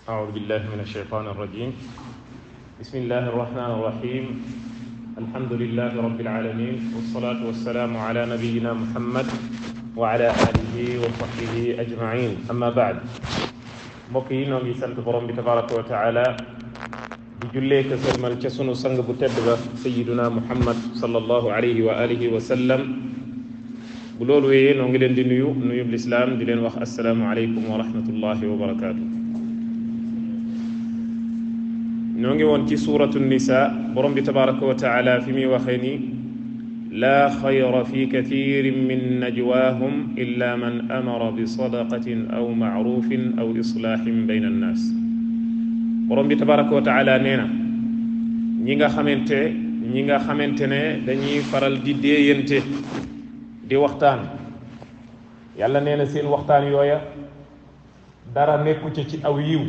أعوذ بالله من الشيطان الرجيم. بسم الله الرحمن الرحيم. الحمد لله رب العالمين، والصلاة والسلام على نبينا محمد وعلى آله وصحبه أجمعين. أما بعد، mbokk yi noo ngi sant borom bi tabaraka wa taala di jullee ka sëlmal ca sunu sang bu tedd ba sayiduna muhammad sallallahu alayhi wa alihi wa sallam. bu loolu wéyee noo ngi leen di nuyub lislaam di leen wax assalaamu aleykum wa rahmatullahi wa barakaatu. noo ngi woon ci suuratu nisa, borom bi tabaraka wa taala fi muy waxee ni laa xayra fi kathirin min najwaahum illa man amara bi sadaqatin aw macrufin aw islaahin bayna annaas. borom bi tabaraka wa taala nee na ñi nga xamante ne dañuy faral di déeyante di waxtaan, yàlla nee na seen waxtaan yooya dara nekku ca ci aw yiw.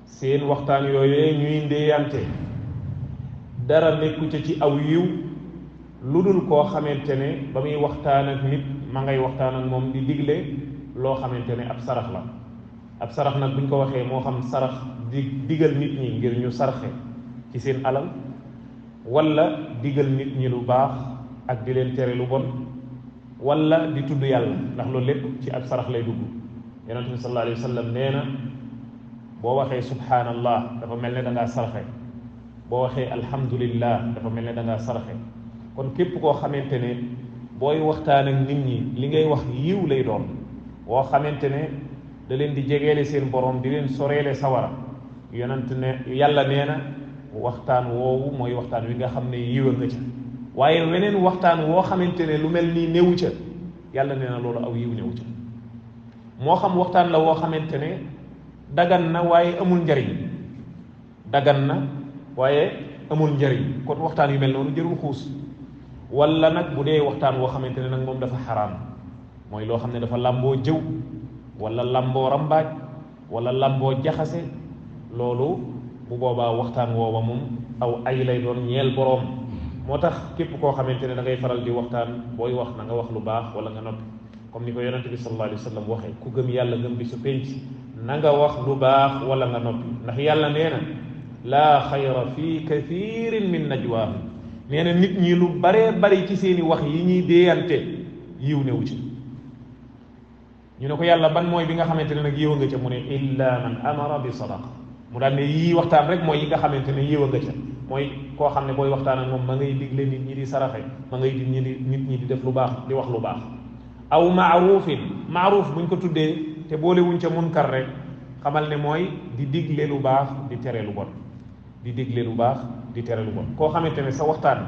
seen waxtaan yooyee ñuy ndéeyante dara nekku ca ci aw yiw lu dul koo xamante ne ba muy waxtaan ak nit ma ngay waxtaan ak moom di digle loo xamante ne ab sarax la. ab sarax nag buñ ko waxee moo xam sarax di digal nit ñi ngir ñu sarxe ci seen alal, wala digal nit ñi lu baax ak di leen tere lu bon, wala di tudd yàlla, ndax loolu lépp ci ab sarax lay dugg. yonent bi sallallahu alayhi wa sallam nee na boo waxee subhanallah dafa mel ne da ngaa sarxe, boo waxee alhamdulillah dafa mel ne da ngaa sarxe. kon képp koo xamante ne booy waxtaan ak nit ñi li ngay wax yiw lay doon, boo xamante ne da leen di jegeele seen borom, di leen soreele sawara, yonent ne yàlla nee na waxtaan woowu mooy waxtaan wi nga xam ne yiw nga ca. waaye weneen waxtaan woo xamante ne lu mel nii néewu ca, yàlla nee na loolu aw yiw néewu ca. moo xam waxtaan la woo xamante ne dagan na waaye amul njariñ, dagan na waaye amul njariñ, kon waxtaan yu mel noonu jërul xuus. wala nag bu dee waxtaan woo xamante ne nag moom dafa xaraam, mooy loo xam ne dafa làmboo jëw wala làmboo rambaaj wala làmboo jaxase, loolu bu boobaa waxtaan woowa moom aw ay lay doon ñeel boroom. moo tax képp koo xamante ne da ngay faral di waxtaan, booy wax na nga wax lu baax wala nga noppi, comme ni ko yonente bi sallallahu alayhi wa sallam waxee, ku gëm yàlla gëm bi su penc na nga wax lu baax wala nga noppi, ndax yàlla nee na laa xayra fi kathirin min najwaahum. nee na nit ñi lu baree bari ci seeni wax yi ñuy déeyante yiw newu ci. ñu ne ko yàlla ban mooy bi nga xamante ne nag yiw nga ca, mu ne illa man amara bi sadaqa. mu daal ne yii waxtaan rek mooy yi nga xamante ne yiw nga ca, mooy koo xam ne booy waxtaan ak moom ma ngay digle nit ñi di saraxe, ma ngay dig nit ñi di def lu baax, di wax lu baax. aw maarufin, maaruf buñ ko tuddee te boolewuñ ca munkar rek, xamal ne mooy di digle lu baax di tere lu bon, di digle lu baax di tere lu bon. koo xamante ne sa waxtaan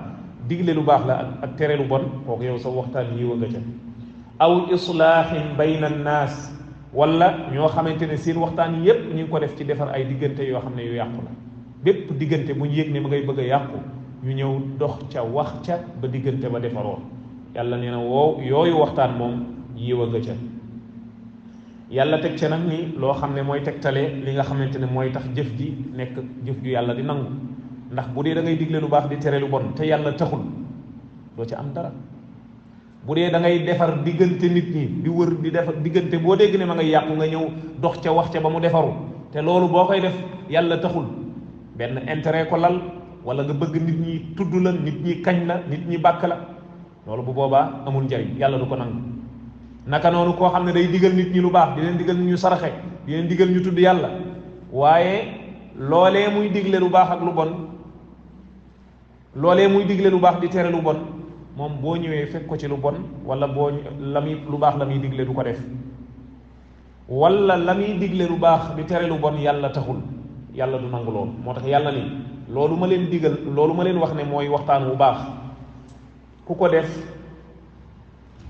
digle lu baax la ak tere lu bon, kooku yow sa waxtaan yiwa nga ca. aw islaahin bayna annaas, wala ñoo xamante ne seen waxtaan yépp ñu ngi ko def ci defar ay diggante yoo xam ne yu yàqu la. bépp diggante bu ñu yëg ne ma ngay bëgg a yàqu, ñu ñëw dox ca wax ca ba diggante ba defaroo. yàlla nee na woow yooyu waxtaan moom yiwa nga ca. yàlla teg ca nag ni loo xam ne mooy tegtale li nga xamante ne mooy tax jëf ji nekk jëf ju yàlla di nangu. ndax bu dee da ngay digle lu baax di tere lu bon te yàlla taxul, doo ca am dara. bu dee da ngay defar diggante nit ñi, di wër di defar diggante boo dégg ne ma ngay yàqu nga ñëw dox ca wax ca ba mu defaru, te loolu boo koy def yàlla taxul, benn intérêt ko lal, wala nga bëgg nit ñi tudd la, nit ñi kañ la, nit ñi bàkk la, loolu bu boobaa amul njariñ, yàlla du ko nangu. naka noonu koo xam ne day digal nit ñi lu baax, di leen digal ñu saraxe, di leen digal ñu tudd yàlla, waaye loolee muy digle lu baax ak lu bon, loolee muy digle lu baax di tere lu bon, moom boo ñëwee fekk ko ci lu bon, wala lu baax la muy digle du ko def, wala la muy digle lu baax di tere lu bon yàlla taxul, yàlla du nangu loolu. moo tax yàlla ni loolu ma leen digal, loolu ma leen wax ne mooy waxtaan wu baax, ku ko def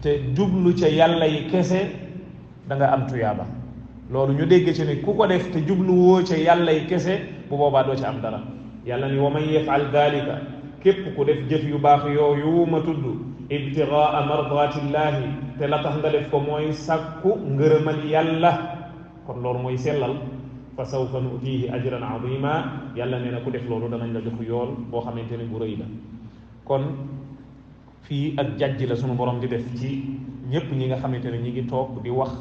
te jublu ca yàlla yi kese da nga am tuyaaba. loolu ñu dégg ci ne ku ko def te jublu woo ca yàlla yi kese, bu boobaa doo ca am dara. yàlla ni wa man yafal dalika, képp ku def jëf yu baax yooyu ma tudd, ibtigaa mardatillahi, te la tax nga def ko mooy sàkku ngërëmal yàlla, kon loolu mooy sellal, fa sawfa nutihi ajran azima. yàlla nee na ku def loolu danañ la jox yool boo xamante ne bu rëy la. kon fii ak jàjj la sunu borom di def ci ñépp ñi nga xamante ne ñi ngi toog di wax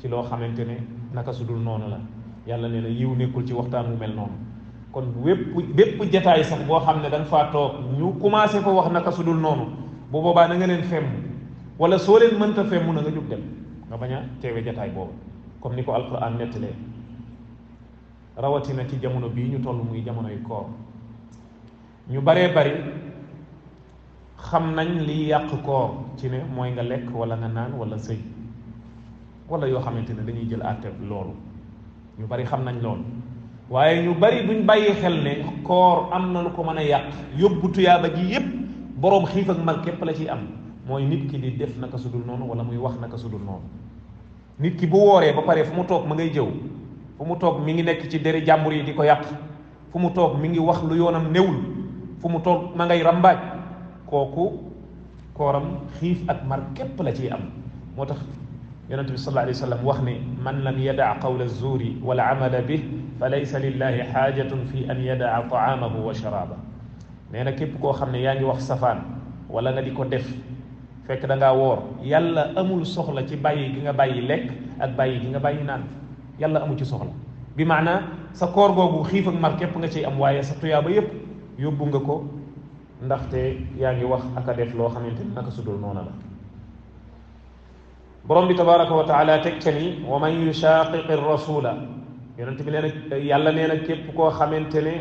ci loo xamante ne naka su dul noonu la. yàlla nee na yiw nekkul ci waxtaan mu mel noonu. kon bépp jataay sax boo xam ne da nga faa toog ñu commencé ko wax naka su dul noonu bu boobaa na nga leen femm wala soo leen mënta femm na nga jóg dem nga bañ a teewe jataay boobu comme ni ko alquran nettalee rawatina ci jamono bii ñu toll muy jamonoy koor ñu baree bari xam nañ liy yàq koor ci ne mooy nga lekk wala nga naan wala sëy wala yoo xamante ne dañuy jël àtte loolu ñu bari xam nañ loolu waaye ñu bari duñ bàyyi xel ne koor am na lu ko mën a yàq yóbbu tuyaaba ji yépp boroom xiif ak mar képp la ciy am mooy nit ki di def naka sudul noonu wala muy wax naka sudul noonu. nit ki bu wooree ba pare fu mu toog ma ngay jëw fu mu toog mi ngi nekk ci deri jàmbur yi di ko yàq fu mu toog mi ngi wax lu yoonam newul fu mu toog ma ngay rambaaj kooku kooram xiif ak mar képp la ciy am. moo tax yonente bi sallallahu alayhi wa sallam wax ne man lam yadaa qawla azzuuri wal amala bih fa laysa lillahi xaajatun fi an yadaa taamahu wa sharaaba. nee na képp koo xam ne yaa ngi wax safaan wala nga di ko def fekk da ngaa woor yàlla amul soxla ci bàyyi gi nga bàyyi lekk ak bàyyi gi nga bàyyi naan yàlla amul ci soxla bi maanaa sa koor googu xiif ak mar képp nga ciy am waaye sa tuyaaba yépp yóbbu nga ko ndaxte yaa ngi wax ak a def loo xamante ni naka sudul noona la. borom bi tabaraka wa taala teg ca ni wa man yushaqiqi rasula yonent bi nee na yàlla nee na képp koo xamante ne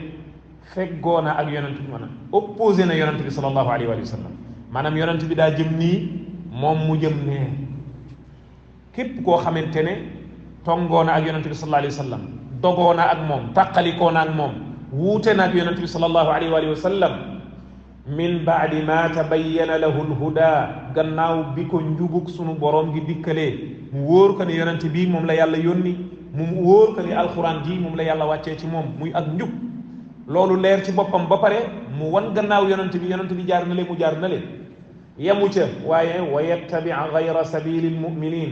feggoona ak yonent bi maanaam opposé na yonent bi sallallahu alayhi wa sallam maanaam yonent bi daa jëm nii moom mu jëm nee képp koo xamante ne tongoona ak yonent bi sallallahu alayhi wa sallam dogoona ak moom tàqalikoona ak moom wuute na ak yonent bi sallallahu alayhi wa sallam min baadi ma tabayyana lahu lhuda gannaaw bi ko njubug sunu borom gi dikkalee mu wóor ko ne yonent bii moom la yàlla yónni mu wóor ko ne alquran ji moom la yàlla wàccee ci moom muy ak njub loolu leer ci boppam ba pare mu wan gannaaw yonent bi jaar na leen mu jaar na leen yemu ca waaye wa yattabi gayra sabili lmuminin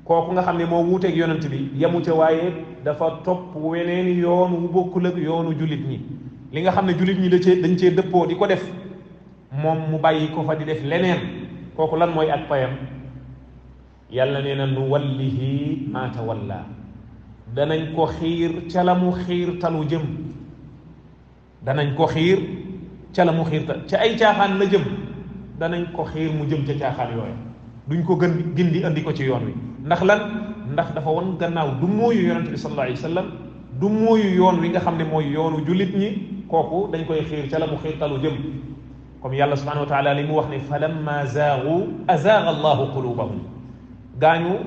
kooku nga xam ne moo wuuteeg yonent bi yemu ca waaye dafa topp weneen yoon wu bokkul ak yoonu jullit ñi li nga xam ne jullit ñi dañ cee dëppoo di ko def moom mu bàyyi ko fa di def leneen kooku lan mooy ak payam yàlla nee na nu wallihi ma tawalla danañ ko xiir ca la mu xiir talu jëm danañ ko xiir ca la mu xiir tal ca ay caaxaan la jëm danañ ko xiir mu jëm ca caaxaan yooyu duñ ko gindi andi ko ci yoon wi ndax lan ndax dafa wan gannaaw du mooyu yonente bi sallallahu alayhi wa sallam du mooyu yoon wi nga xam ne mooy yoonu jullit ñi kooku dañ koy xiir ca la mu xiir talu jëm comme yàlla subhanahu wa taala li mu wax ne falamma zaagu azaaga allahu qulubahum gaañu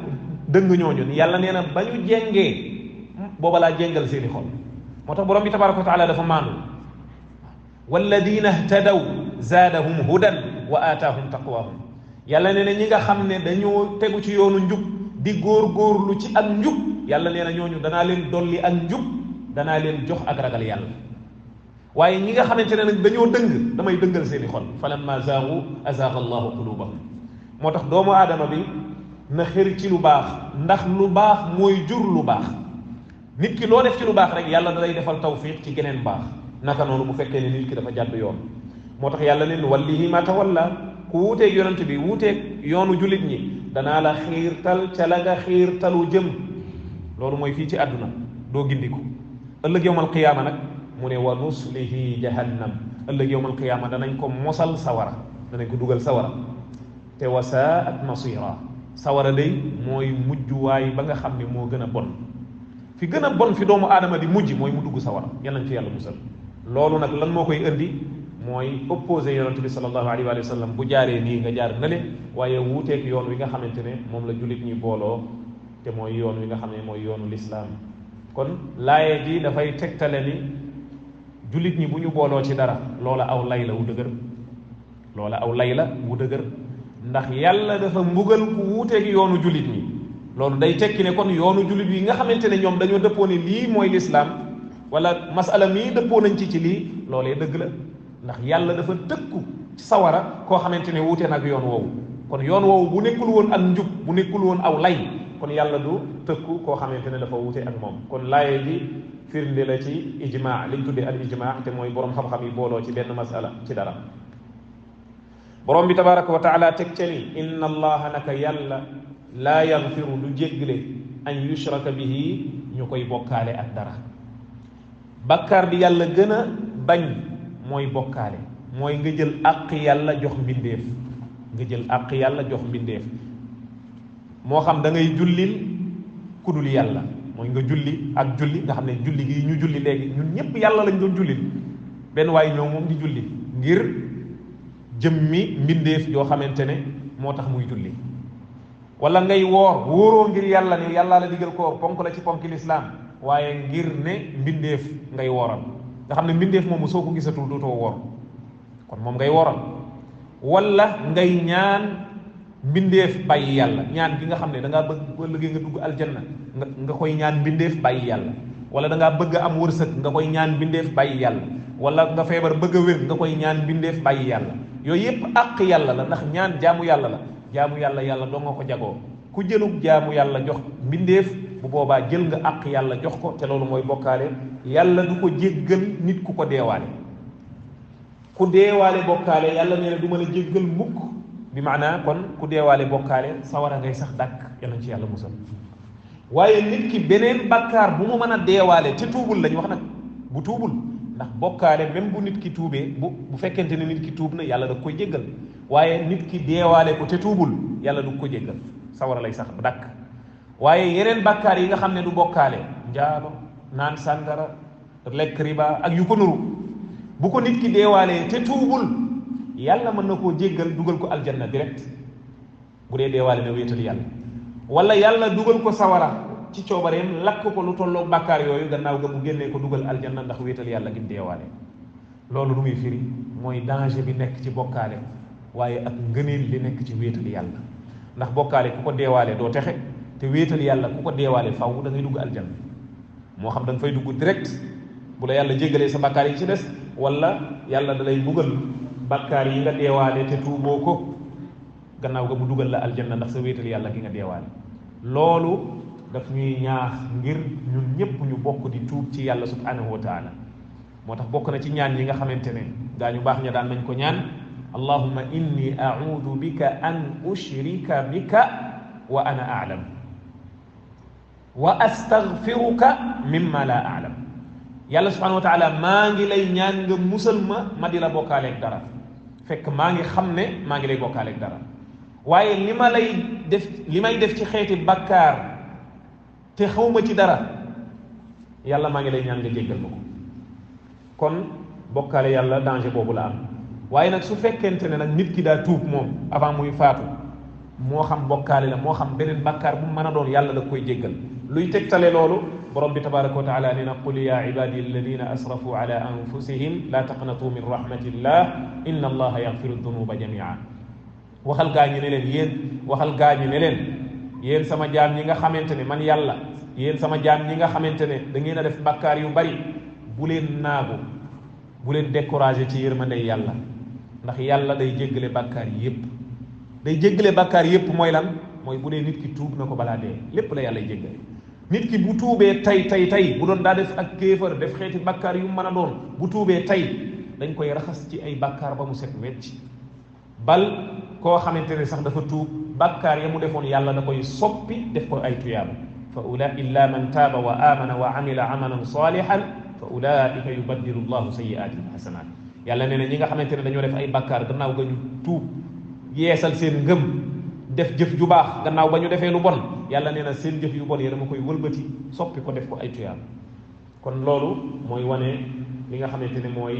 dëng ñooñu yàlla nee na ba ñu jéngee booba laa jéngal seeni xol moo tax borom bi tabaraka wa taala dafa maandu walladina htadaw zaadahum hudan wa aataahum taqwahum yàlla nee na ñi nga xam ne dañoo tegu ci yoonu njub di góor-góorlu ci ak njub yàlla nee na ñooñu danaa leen dolli ak njub danaa leen jox ak ragal yàlla waaye ñi nga xamante ne nag dañoo dëng damay dëngal seeni xol falamma zaagu azaaga allahu qulubahum moo tax doomu aadama bi na xër ci lu baax ndax lu baax mooy jur lu baax nit ki loo def ci lu baax rek yàlla da lay defal tawfiq ci geneen baax naka noonu bu fekkee ne nit ki dafa jàdd yoon moo tax yàlla leen wallihi ma tawalla ku wuuteeg yonent bi wuuteeg yoonu jullit ñi danaa la xiirtal ca la nga xiirtalu jëm loolu mooy fii ci àdduna doo gindiku ëllëg yowmal qiyaama nag mu ne wa nuslihi jahannam ëllëg yowmal qiyaama danañ ko mosal sawara danañ ko dugal sawara te wasaat masira sawara day mooy mujjuwaay ba nga xam ne moo gën a bon fi gën a bon fi doomu aadama di mujj mooy mu dugg sawara yal nañ ci yàlla musal loolu nag lan moo koy indi mooy opposé yonent bi sallallahu alayhi wa sallam bu jaaree nii nga jaar nale waaye wuuteeg yoon wi nga xamante ne moom la jullit ñi booloo te mooy yoon wi nga xam ne mooy yoonu lislaam kon laaye ji dafay tegtale ni jullit ñi bu ñu booloo ci dara loola aw lay la wu dëgër loola aw lay la wu dëgër ndax yàlla dafa mbugal ku wuuteeg yoonu jullit ñi loolu day tekki ne kon yoonu jullit yi nga xamante ne ñoom dañoo dëppoo ne lii mooy lislaam wala masala mii dëppoo nañ ci lii loolee dëgg la ndax yàlla dafa tëkku ci sawara koo xamante ne wuute nag yoon woowu kon yoon woowu bu nekkul woon ak njub bu nekkul woon aw lay kon yàlla du tëkku koo xamante ne dafa wuute ak moom kon laaye ji firnde la ci ijmaa liñ tuddee al ijmaa te mooy borom xam-xam yi booloo ci benn masala ci dara borom bi tabaraka wa taala teg ca ni inna allaha naka yàlla laa yaxfiru du jéggle an yushraka bihi ñu koy bokkaale ak dara bàkkaar bi yàlla gën a bañ mooy bokkaale mooy nga jël àq yàlla jox mbindeef nga jël àq yàlla jox mbindeef moo xam da ngay jullil ku dul yàlla mooy nga julli ak julli nga xam ne julli gi ñu julli léegi ñun ñëpp yàlla lañ doon jullil benn waaye ñëw moom di julli ngir jëmmi mbindeef yoo xamante ne moo tax muy julli wala ngay woor wóoroo ngir yàlla ne yàlla la digal koor ponk la ci ponki lislaam waaye ngir ne mbindeef ngay wooral nga xam ne mbindeef moomu soo ko gisatul dootoo woor kon moom ngay wooral wala ngay ñaan mbindeef bàyyi yàlla ñaan gi nga xam ne da ngaa bëgg ba liggéey nga dugg aljanna nga koy ñaan mbindeef bàyyi yàlla wala da ngaa bëgg a am wërsëg nga koy ñaan mbindeef bàyyi yàlla wala nga feebar bëgg a wér nga koy ñaan mbindeef bàyyi yàlla yooyu yépp àq yàlla la ndax ñaan jaamu yàlla la jaamu yàlla yàlla doo nga ko jagoo ku jëlug jaamu yàlla jox mbindeef bu boobaa jël nga àq yàlla jox ko te loolu mooy bokkaale yàlla du ko jéggal nit ku ko deewaale ku deewaale bokkaale yàlla nee na du ma la jéggal mukk bi maanaa kon ku deewaale bokkaale sawara ngay sax dàkk yal nañ ci yàlla musal waaye nit ki beneen bakkaar bu mu mën a deewaale te tuubul lañ wax nag bu tuubul ndax bokkaale même bu nit ki tuubee bu fekkente ne nit ki tuub na yàlla da koy jéggal waaye nit ki deewaale ko te tuubul yàlla du ko jéggal sawara lay sax dàkk waaye yeneen bakkaar yi nga xam ne du bokkaale njaalo naan sàngara lekk riba ak yu ko nuru bu ko nit ki deewaalee te tuubul yàlla mën na koo jéggal dugal ko aljanna direct bu dee deewaale na wéetal yàlla wala yàlla dugal ko sawara ci coobareem lakk ko lu tolloog bàkkaar yooyu gannaaw ga mu génnee ko dugal aljanna ndax wéetal yàlla gi deewaale loolu lu muy firi mooy danger bi nekk ci bokkaale waaye ak ngëneel li nekk ci wéetal yàlla ndax bokkaale ku ko deewaale doo texe te wéetal yàlla ku ko deewaale faw da ngay dugg aljanna moo xam da nga fay dugg direct bu la yàlla jéggalee sa bàkkaar yi ci des wala yàlla da lay buggal bàkkaar yi nga deewaale te tuuboo ko gannaaw ga mu dugal la aljanna ndax sa wéetal yàlla gi nga deewaale loolu daf ñuy ñaax ngir ñun ñëpp ñu bokk di tuub ci yàlla subhanahu wa taala moo tax bokk na ci ñaan yi nga xamante ne gaa ñu baax ña daan nañ ko ñaan allahumma inni a'uudu bika an ushrika bika wa ana a'lam wa astaghfiruka mimma la a'lam yàlla subhanahu wa taala maa ngi lay ñaan nga musal ma di la bokkaaleeg dara fekk maa ngi xam ne maa ngi lay bokkaaleeg dara waaye li may def ci xeeti bakkaar te xawma ci dara yàlla maa ngi lay ñaan nga jéggal ma ko kon bokkaale yàlla danger boobu la am waaye nag su fekkente ne nag nit ki daa tuub moom avant muy faatu moo xam bokkaale la moo xam beneen bakkaar bu mën a doon yàlla da koy jéggal luy tegtale loolu borom bi tabaraka wa taala nee na qul ya ibadi alladina asrafu ala anfusihim la taqnatu min rahmatillah inna allaha yaghfiru dunuba jamia waxal gaa ñi ne leen yéen sama jaam ñi nga xamante ne man yàlla yéen sama jaam ñi nga xamante ne da ngeen a def bakkaar yu bari bu leen naagu bu leen découragé ci yërmandey yàlla ndax yàlla day jéggale bakkaar yépp mooy lan mooy bu dee nit ki tuub na ko balaa dee lépp la yàlla jéggale nit ki bu tuubee tey bu doon daa def ak kéefër def xeeti bakkaar yu mën a doon bu tuubee tey dañ koy raxas ci ay bakkaar ba mu set wecc bal koo xamante ne sax dafa tuub bakkaar ya mu defoon yàlla da koy soppi def ko ay tuyaaba fa illa man taaba wa amana wa amila amalan salihan fa ulaika yubaddilu llahu sayyi'atihim hasanat yàlla nee na ñi nga xamante ne dañoo def ay bakkaar gannaaw ga ñu tuub yeesal seen ngëm def jëf ju baax gannaaw ba ñu defee lu bon yàlla nee na seen jëf yu bon yi dama koy wëlbati soppi ko def ko ay tuyaaba kon loolu mooy wane li nga xamante ne mooy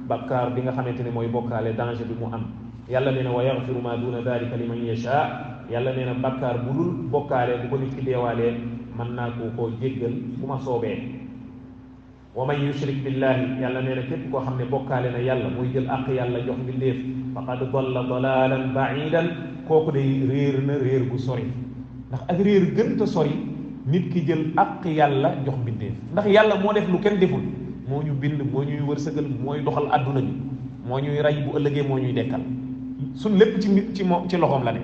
bakkaar bi nga xamante ne mooy bokkaale danger bi mu am yàlla nee na wa yaghfiru ma duna dalika liman yasha yàlla nee na bakkaar bu dul bokkaale bu ko nit ki deewaalee mën naa koo jéggal bu ma soobee wa man yushrik billahi yàlla nee na képp koo xam ne bokkaale na yàlla muy jël àq yàlla jox mbindeef faqad dalla dalalan baidan kooku day réer na réer gu sori ndax ak réer gënta sori nit ki jël àq yàlla jox mbindeef ndax yàlla moo def lu kenn deful moo ñu bind moo ñuy wërsëgal mooy doxal àdduna bi moo ñuy rey bu ëllëgee moo ñuy dekkal suñ lépp ci loxoom la ne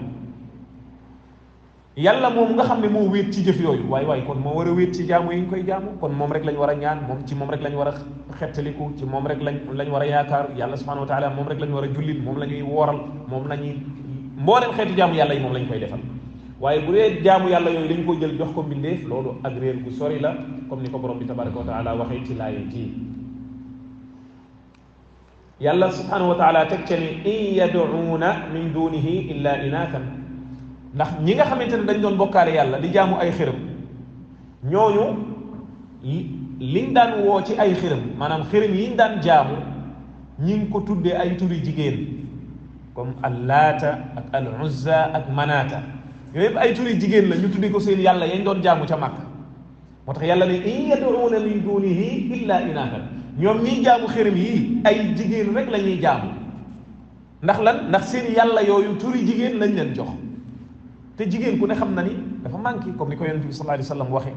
yàlla moom nga xam ne moo wéet ci jëf yooyu waaye kon moo war a wéet ci jaamu yi ñu koy jaamu kon moom rek lañ war a ñaan moom rek lañ war a xettaliku ci moom rek lañ war a yaakaar yàlla subhanahu wa taala moom rek lañ war a jullit moom la ñuy wooral moom la ñuy mbooleem xeetu jaamu yàlla yi moom lañ koy defal waaye bu dee jaamu yàlla yooyu dañ ko jël jox ko mbindeef loolu ak réer gu sori la comme ni ko borom bi tabaraka wa taala waxee ci laaye ji yàlla subhanahu wa taala teg ca ni in yad'uuna min dunihi illa inaathan ndax ñi nga xamante ne dañ doon bokkaale yàlla di jaamu ay xërëm ñooñu liñ daan woo ci ay xërëm maanaam xërëm yiñ daan jaamu ñi ngi ko tuddee ay turi jigéen comme allaata ak al uzza ak manaata yooyu yëpp ay turi jigéen la ñu tuddee ko seen yàlla yañ doon jaamu ca Makka moo tax yàlla ne in yad'uuna min dunihi illa inaathan ñoom ñiy jaamu xërëm yi ay jigéen rek la ñuy jaamu ndax lan ndax seen yàlla yooyu turi jigéen lañ leen jox te jigéen ku ne xam na ni dafa manqué comme ni ko yonent bi sallallahu alayhi wa sallam waxe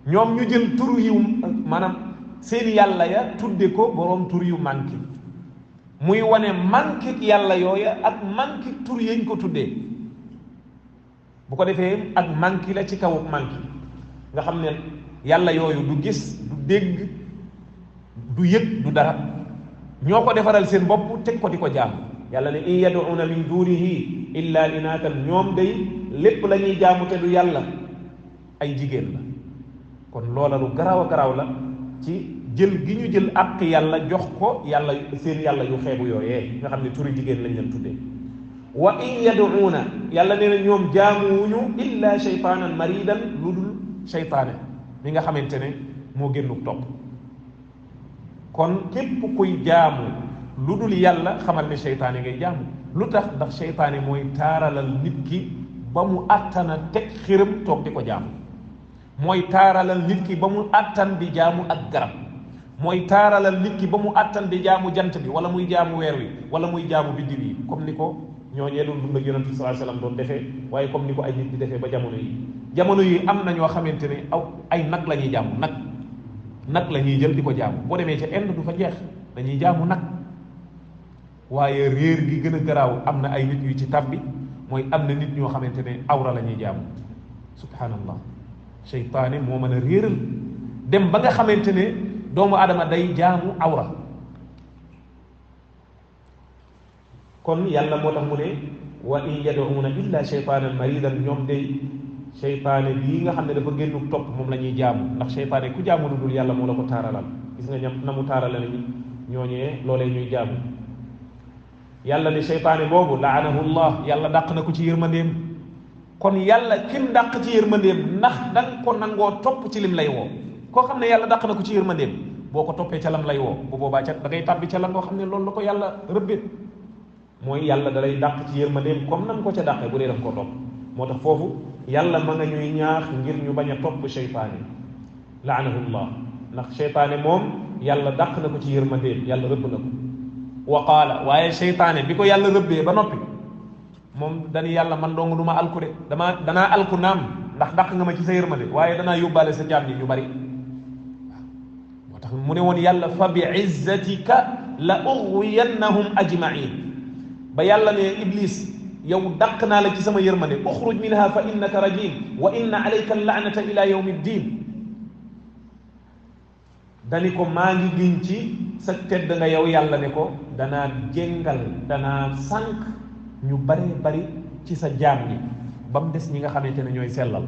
ñoom ñu jël turu yiw maanaam seen yàlla ya tudde ko boroom tur yu manqué muy wane manqué yàlla yooya ak manqué tur yañ ko tuddee bu ko defee ak manqué la ci kaw manqué nga xam ne yàlla yooyu du gis du dégg du yëg du dara ñoo ko defaral seen bopp teg ko di ko jaam yàlla ne in yad'uuna min dunihi illa inaatan ñoom day lépp la ñuy jaamu te du yàlla ay jigéen la kon loola lu garaaw a garaaw la ci jël gi ñu jël àq yàlla jox ko yàlla seen yàlla yu xeebu yooyee nga xam ne turi jigéen lañ leen tuddee wa in yad'uuna yàlla nee na ñoom jaamuwuñu illa shaytaanan maridan lu dul shaytaane mi nga xamante ne moo génnuk topp kon képp kuy jaamu lu dul yàlla xamal ne seytaane ngay jaamu lu tax ndax seytaane mooy taaralal nit ki ba mu àttana teg xiram toog di ko jaamu mooy taaralal nit ki ba mu àttan di jaamu ak garab mooy taaralal nit ki ba mu àttan di jaamu jant bi wala muy jaamu weer wi wala muy jaamu biddiw yi comme ni ko ñooñee doon dund ak yonent bi sallallahu alayhi wasallam doon defee waaye comme ni ko ay nit di defee ba jamono yi am na ñoo xamante ne ay nag la ñuy jaamu nag la ñuy jël di ko jaamu boo demee ca Inde du fa jeex dañuy jaamu nag waaye réer gi gën a garaaw am na ay nit yu ci tabbi mooy am na nit ñoo xamante ne awra la ñuy jaamu subhanallah seytaane moo mën a réeral dem ba nga xamante ne doomu adama day jaamu awra kon yàlla moo tax mu ne wa in yad'uuna illa shaytaanan maridan ñoom day seytaane bii nga xam ne dafa génnu topp moom la ñuy jaamu ndax seytaane ku jaamu lu dul yàlla moo la ko taaralal gis nga ñam na mu taarale nañu ñooñee loolee ñuy jaamu yàlla ne seytaane boobu laanahu llah yàlla dàq na ko ci yërmandeem kon yàlla kim dàq ci yërmandeem ndax da nga ko nangoo topp ci lim lay woo koo xam ne yàlla dàq na ko ci yërmandeem boo ko toppee ca lam lay woo bu boobaa ca da ngay tàbbi ca la ngoo xam ne loolu la ko yàlla rëbbe mooy yàlla da lay dàq ci yërmandeem comme nan ko ca dàqee bu dee daf koo topp moo tax foofu yàlla ma nga ñuy ñaax ngir ñu bañ a topp seytaane laanahu llah ndax seytaane moom yàlla dàq na ko ci yërmandeem yàlla rëbb na ko wa qaala waaye seytaane bi ko yàlla rëbbee ba noppi moom dañu yàlla man dong du ma alku de danaa alku naam ndax dàq nga ma ci sa yërmande waaye danaa yóbbaale sa jaam yi ñu bari moo tax mu ne woon yàlla fa bi izzatika la ughwiyannahum ajmain ba yàlla ne iblis yow dàq naa la ci sama yërmande uxruj minha fa innaka rajim wa inna alayka laanata ila yawmi ddin dani ko maa ngi giñ ci sa tedd nga yow yàlla ne ko danaa jéngal danaa sànq ñu bari ci sa jaam ñi ba mu des ñi nga xamante ne ñooy sellal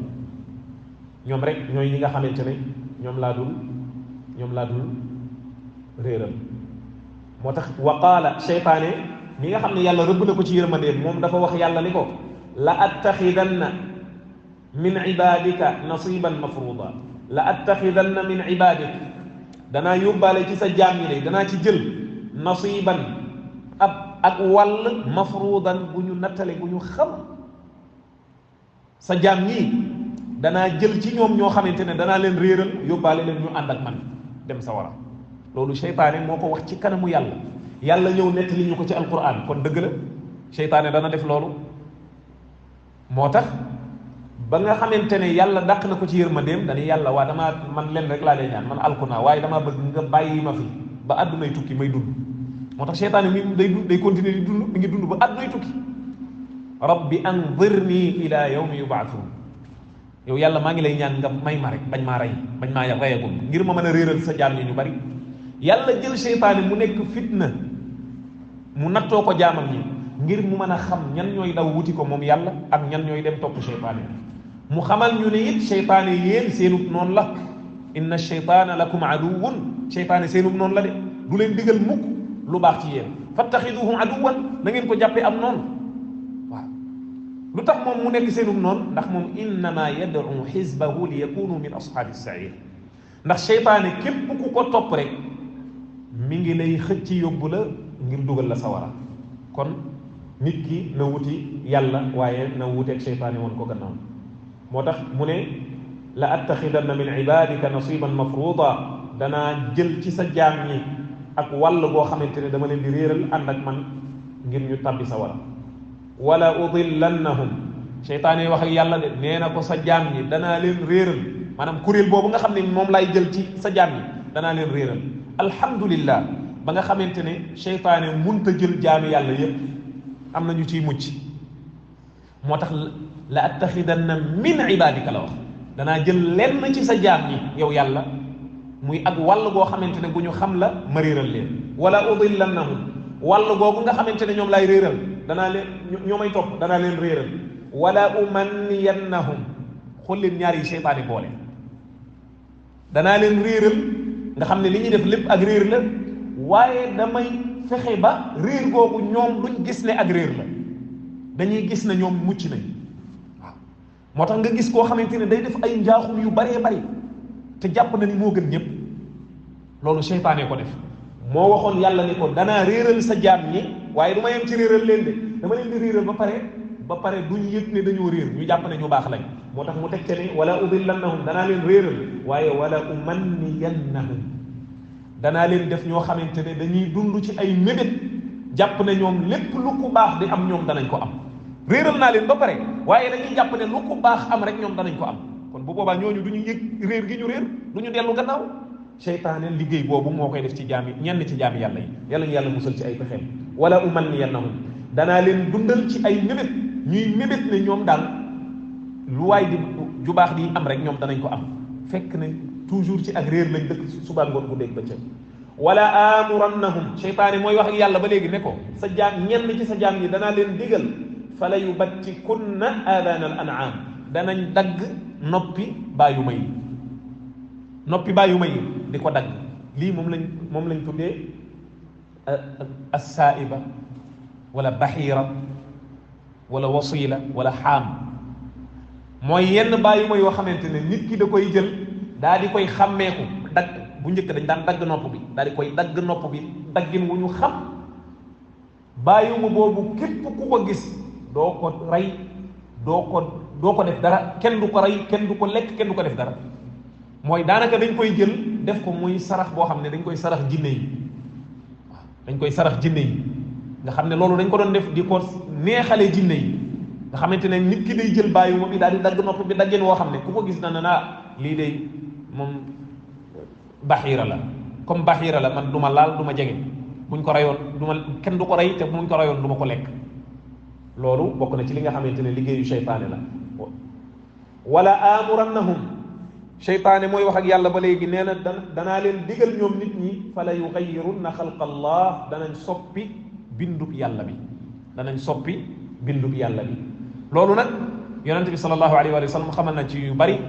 ñoom rek ñooy ñi nga xamante ne ñoom laa dul réeral moo tax wa qaala seytaane mi nga xam ne yàlla rëbb na ko ci yërmandeem moom dafa wax yàlla ni ko la attaxidanna min ibadika nasiban mafruda la attaxidanna min ibadik danaa yóbbaale ci sa jaam ñi lay danaa ci jël nasiban ak wàll mafrudan bu ñu nattale bu ñu xam sa jaam ñii danaa jël ci ñoom ñoo xamante ne danaa leen réeral yóbbaale leen ñu ànd ak man dem sawara loolu seytaane moo ko wax ci kanamu yàlla ñëw nettali ñu ko ci alquran kon dëgg la seytaane dana def loolu moo tax ba nga xamante ne yàlla dàq na ko ci yërmandeem dañuy yàlla waa damaa man leen rek laa lay ñaan man alku naa waaye damaa bëgg nga bàyyi ma fi ba àddunay tukki may dund moo tax seytaane mi day continuer di dund mi ngi dund ba àddunay tukki rabbi anzirni ila yawmi yubaathuun yow yàlla maa ngi lay ñaan nga may ma rek bañ maa reyagum ngir ma mën a réeral sa jaam ñi ñu bari yàlla jël seytaane mu nekk fitna mu nattoo ko jaamam ñi ngir mu mën a xam ñan ñooy daw wuti ko moom yàlla ak ñan ñooy dem topp seytaane mu xamal ñu ne it seytaane yéen seenub noonu la inna sheytaana lakum aduwun seytaane seenub noonu la de du leen digal mukk lu baax ci yéen fattaxiduhum aduwan na ngeen ko jàppee am noonu waaw lu tax moom mu nekk seenub noonu ndax moom innama yad'u xisbahu li yakunu min ashaabi sair ndax seytaane képp ku ko topp rek mi ngi lay xëcc yóbbu la ngir dugal la sawara kon nit ki na wuti yàlla waaye na wuteeg seytaane woon ko gannaaw moo tax mu ne la attaxidanna min ibadika nasiban mafruda danaa jël ci sa jaam ñi ak wàll boo xamante ne dama leen di réeral ànd ak man ngir ñu tabbi sawara wala udillannahum seytaane wax ak yàlla de nee na ko sa jaam ñi danaa leen réeral maanaam kuréel boobu nga xam ne moom laay jël ci sa jaam ñi danaa leen réeral alhamdulillah ba nga xamante ne seytaane munta jël jaami yàlla yépp am na ñu ciy mucc moo tax la attaxidanna min ibadika la wax danaa jël lenn ci sa jaam ñi yow yàlla muy ak wàll goo xamante ne bu ñu xam la ma réeral leen wala udillannahum wàll googu nga xamante ne ñoom laay réeral danaa leen ñoo may topp danaa leen réeral wala umanniyannahum xool leen ñaar yi seytaane boole danaa leen réeral nga xam ne li ñuy def lépp ak réer la waaye damay fexe ba réer googu ñoom duñ gis ne ak réer la dañuy gis ne ñoom mucc nañ waaw moo tax nga gis koo xamante ne day def ay njaaxum yu baree bari te jàpp na ni moo gën ñëpp loolu seytaane ko def moo waxoon yàlla ne ko danaa réeral sa jaam ñi waaye du ma yem ci réeral leen de dama leen di réeral ba pare duñ yëg ne dañoo réer ñu jàpp ne ñu baax lañ moo tax mu teg ca ne wala udillannahum danaa leen réeral waaye wala umanniyannahum danaa leen def ñoo xamante ne dañuy dund ci ay mébét jàpp ne ñoom lépp lu ku baax di am ñoom danañ ko am réeral naa leen ba pare waaye dañuy jàpp ne lu ku baax am rek ñoom danañ ko am kon bu boobaa ñooñu du ñu yëg réer gi ñu réer du ñu dellu gannaaw seytaane liggéey boobu moo koy def ci jaami ñenn ci jaami yàlla yi yàlla ñu yàlla musal ci ay pexeem wala umanniyannahum danaa leen dundal ci ay mébét ñuy mébét ne ñoom daal lu waay di ju baax di am rek ñoom danañ ko am fekk ne toujours ci ak réer lañ dëkk suba ngoon bu dégg bëccëg wala amurannahum seytaane mooy wax ak yàlla ba léegi ne ko sa jaam ñenn ci sa jaam yi danaa leen digal fala yubattikunna aadaana al an'am danañ dagg noppi bàyyu may noppi bàyyu may di ko dagg lii moom lañ tuddee as-saaiba wala baxiira wala wasila wala xaam mooy yenn bàyyu may yoo xamante ne nit ki da koy jël daa di koy xàmmeeku dagg bu njëkk dañ daan dagg nopp bi daa di koy dagg nopp bi daggin wu ñu xam bàyyu ma boobu képp ku ko gis doo ko rey doo ko def dara kenn du ko rey kenn du ko lekk kenn du ko def dara mooy daanaka dañ koy jël def ko muy sarax boo xam ne dañ koy sarax jinne yi waaw dañ koy sarax jinne yi nga xam ne loolu dañ ko doon def di ko neexale jinne yi nga xamante ne nit ki day jël bàyyi ma bi daal di dagg nopp bi daggeen woo xam ne ku ko gis na naa lii de moom baxiira la comme baxiira la man du ma laal du ma jege buñ ko reyoon du ma kenn du ko rey te buñ ko reyoon du ma ko lekk loolu bokk na ci li nga xamante ne liggéeyu seytaane la wala amurannahum seytaane mooy wax ak yàlla ba léegi nee na danaa leen digal ñoom nit ñi fala yugayyirunna xalqa allah danañ soppi bindub yàlla bi danañ soppi bindub yàlla bi loolu nag yonente bi sallallahu alayhi wa sallam xamal na ci yu bari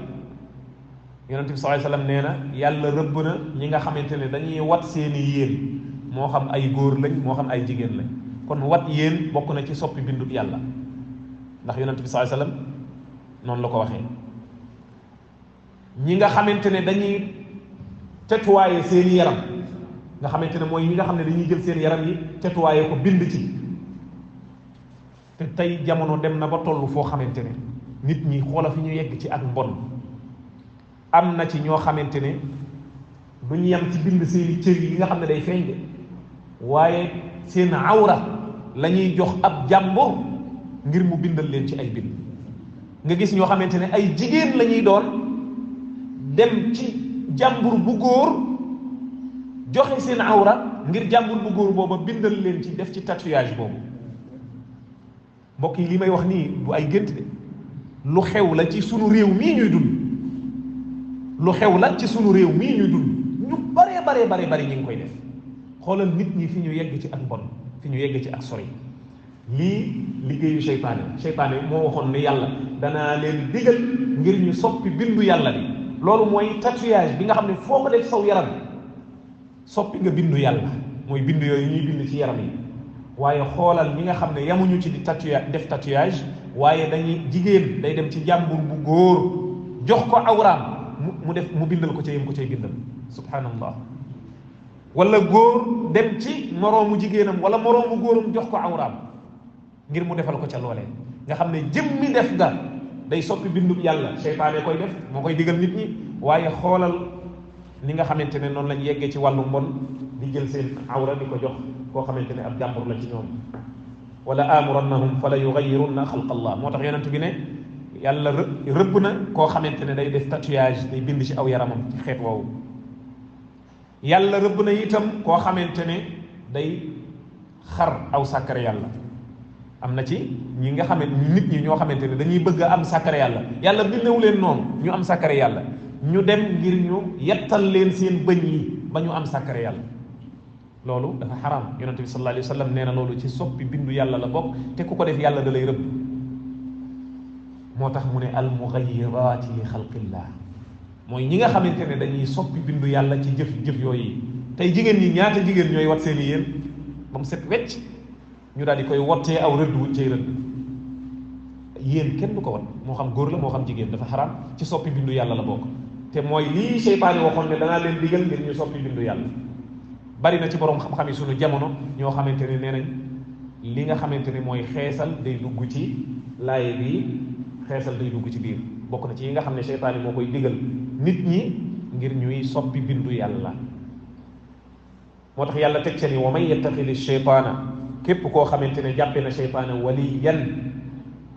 yonente bi sallallahu alayhi wa sallam nee na yàlla rëbb na ñi nga xamante ne dañuy wat seeni yéen moo xam ay góor lañ moo xam ay jigéen lañ kon wat yéen bokk na ci soppi bindub yàlla ndax yonente bi sallallahu alayhi wa sallam noonu la ko waxee ñi nga xamante ne dañuy tetuwaaye seeni yaram nga xamante ne mooy ñi nga xam ne dañuy jël seen yaram yi tetuwaaye ko bind ci te tey jamono dem na ba toll foo xamante ne nit ñi xoola fi ñu yegg ci ak mbon am na ci ñoo xamante ne duñ yem ci bind seeni cër yi nga xam ne day feeñ de waaye seen awra la ñuy jox ab jàmbur ngir mu bindal leen ci ay bind nga gis ñoo xamante ne ay jigéen la ñuy doon dem ci jàmbur bu góor joxe seen awra ngir jàmbur bu góor booba bindal leen ci def ci tatouage boobu mbokk yi li may wax nii du ay gént de lu xew la ci sunu réew mii ñuy dund lu xew la ci sunu réew mii ñuy dund ñu bare ñu ngi koy def xoolal nit ñi fi ñu yegg ci ak mbon fi ñu yegg ci ak sori lii liggéeyu seytaane moo waxoon ne yàlla danaa leen digal ngir ñu soppi bindu yàlla bi loolu mooy tatouage bi nga xam ne foo ko def saw yaram soppi nga bindu yàlla mooy bindu yooyu ñuy bind ci yaram yi waaye xoolal ñi nga xam ne yamuñu ci di tatouage def tatouage waaye dañuy jigéen day dem ci jàmbur bu góor jox ko awraam mu bindal ko ca yem ko cay bindal subhanallah wala góor dem ci moroomu jigéenam wala moroomu góoram jox ko awraam ngir mu defal ko ca loolee nga xam ne jëmmi def nga day soppi bindub yàlla seytaane koy def moo koy digal nit ñi waaye xoolal ni nga xamante ne noonu lañ yeggee ci wàllu mbon di jël seen awra di ko jox koo xamante ne ab jàmbur la ci ñoom wala amurannahum fala yugayyirunna xalqallah moo tax yonent bi ne yàlla rëbb na koo xamante ne day def tatouage day bind ci aw yaramam ci xeet woowu yàlla rëbb na itam koo xamante ne day xar aw sàkkare yàlla am na ci ñi nga xamante nit ñi ñoo xamante ne dañuy bëgg a am sàkkare yàlla yàlla bindewu leen noonu ñu am sàkkare yàlla ñu dem ngir ñu yettal leen seen bëñ yi ba ñu am sàkkare yàlla loolu dafa xaram yonente bi sallallahu alayhi wa sallam nee na loolu ci soppi bindu yàlla la bokk te ku ko def yàlla da lay rëbb moo tax mu ne al mugayyiraati li xalqillah mooy ñi nga xamante ne dañuy soppi bindu yàlla ci jëf yooyu tey jigéen ñi ñaata jigéen ñooy wat seen i yéen ba mu set wecc ñu daal di koy wottee aw rëdd wuñ cay rëdd yéen kenn du ko wat moo xam góor la moo xam jigéen dafa xaram ci soppi bindu yàlla la bokk te mooy lii seytaane waxoon ne danaa leen digal ngir ñu soppi bindu yàlla bari na ci borom xam-xam yi suñu jamono ñoo xamante ne nee nañ li nga xamante ne mooy xeesal day dugg ci laaye bi xeesal day dugg ci biir bokk na ci yi nga xam ne seytaane moo koy digal nit ñi ngir ñuy soppi bindu yàlla moo tax yàlla teg ca ni wa man yattaxidi sheytaana képp koo xamante ne jàppe na seytaane waliyan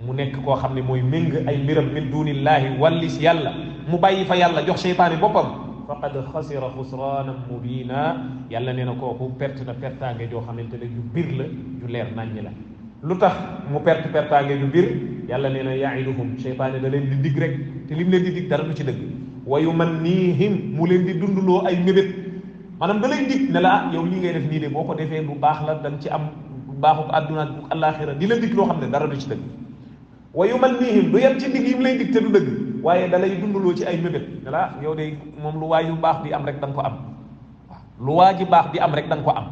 mu nekk koo xam ne mooy méng ay mbiram min dunillahi wallis yàlla mu bàyyi fa yàlla jox seytaane boppam faqad xasira xusraanan mubina yàlla nee na kooku perte na pertaange joo xamante ne ju bir la ju leer naññi la lu tax mu pertaange ju bir yàlla nee na yaiduhum seytaane da leen di dig rek te lim leen di dig dara du ci dëgg wa yumannihim mu leen di dundloo ay mébét maanaam da lay dig ne la yow lii ngay def nii de boo ko defee lu baax la dañ ci am baaxu àdduna ak àllaaxira di la dig loo xam ne dara du ci dëgg wa yumannihim du yem ci dig yi mu lay dig te du dëgg waaye da lay dundloo ci ay mébét ne la yow de moom lu waay yu baax di am rek da nga ko am waaw lu waa ji baax di am rek da nga ko am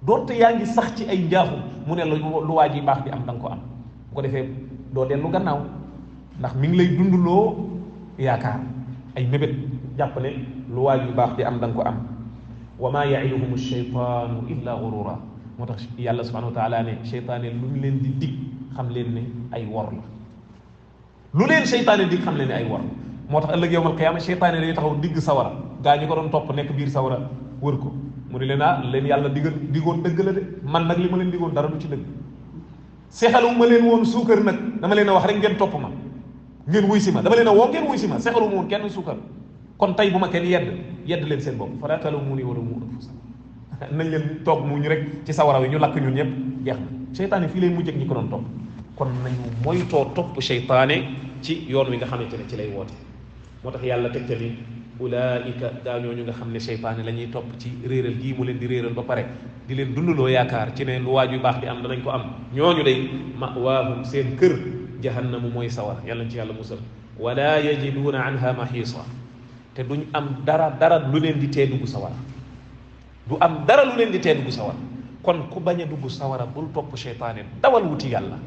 doonte yaa ngi sax ci ay njaaxum mu ne lu waa ji baax di am da nga ko am bu ko defee doo dellu gannaaw ndax mi ngi lay dundloo yaakaar ay mébét jàpp ne lu waa ji baax di am da nga ko am wa ma yaiduhum sheytaanu illa gurura moo tax yàlla subhanahu wa taala ne seytaane lu ñu leen di dig xam leen ne ay wor la lu leen seytaane dig xam leen ne ay wor la moo tax ëllëg yawmal qiyaama seytaane day taxaw digg sawara gaa ñi ko doon topp nekk biir sawara wër ko mu ne leen leen yàlla digoon dëgg la de man nag li ma leen digoon dara du ci dëgg sexalu ma leen woon suukar nag dama leen a wax rek ngeen topp ma ngeen wuy si ma dama leen a woo ngeen wuy si ma sexalu ma woon kenn suukar kon tey bu ma kenn yedd leen seen bopp falaa taluumuunii wa luumuu anfusakum nañ leen toog mu ñu rek ci sawara wi ñu lakk ñun ñëpp jeex na seytaane fii lay mujj ak ñi ko doon topp kon nañu moytoo topp seytaane ci yoon wi nga xamante ne ci lay woote moo tax yàlla tegtali ulaika gaa ñooñu nga xam ne seytaane la ñuy topp ci réeral gii mu leen di réeral ba pare di leen dundaloo yaakaar ci ne lu waaj yu baax di am danañ ko am ñooñu day mawaahum seen kër jahannamu mooy sawar yàlla ci yàlla musal wala yajiduuna anha mahiisa te duñ am dara lu leen di tee dugg sawara du am dara lu leen di tee dugg sawara kon ku bañ a dugg sawara bul topp seytaane dawal wuti yàlla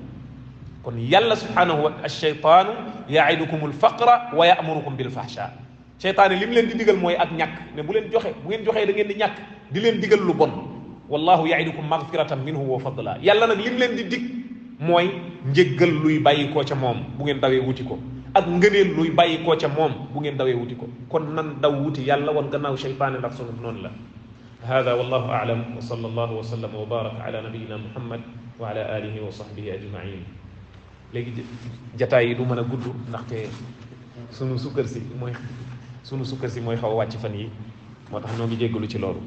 kon yàlla subhanahu wa ash-shaytaanu yaidukum al-faqra wa ya'murukum bil-fahsha seytaane li mu leen di digal mooy ak ñàkk ne bu leen joxe bu ngeen joxee da ngeen di ñàkk di leen digal lu bon wallahu yaidukum maghfiratan minhu wa fadla yàlla nag li mu leen di dig mooy njéggal luy bàyyi koo ca moom bu ngeen dawee wuti ko ak ngëneel luy bàyyi koo ca moom bu ngeen dawee wuti ko kon nan daw wuti yàlla wan gannaaw seytaane ndax sunu noonu la hada wallahu a'lam wa sallallahu wa sallama wa baraka ala nabiyyina muhammad wa ala alihi wa sahbihi ajma'in léegi jataay yi du mën a gudd ndaxte sunu sukkar si mooy xaw a wàcc fan yi moo tax ñoo ngi jéggalu ci loolu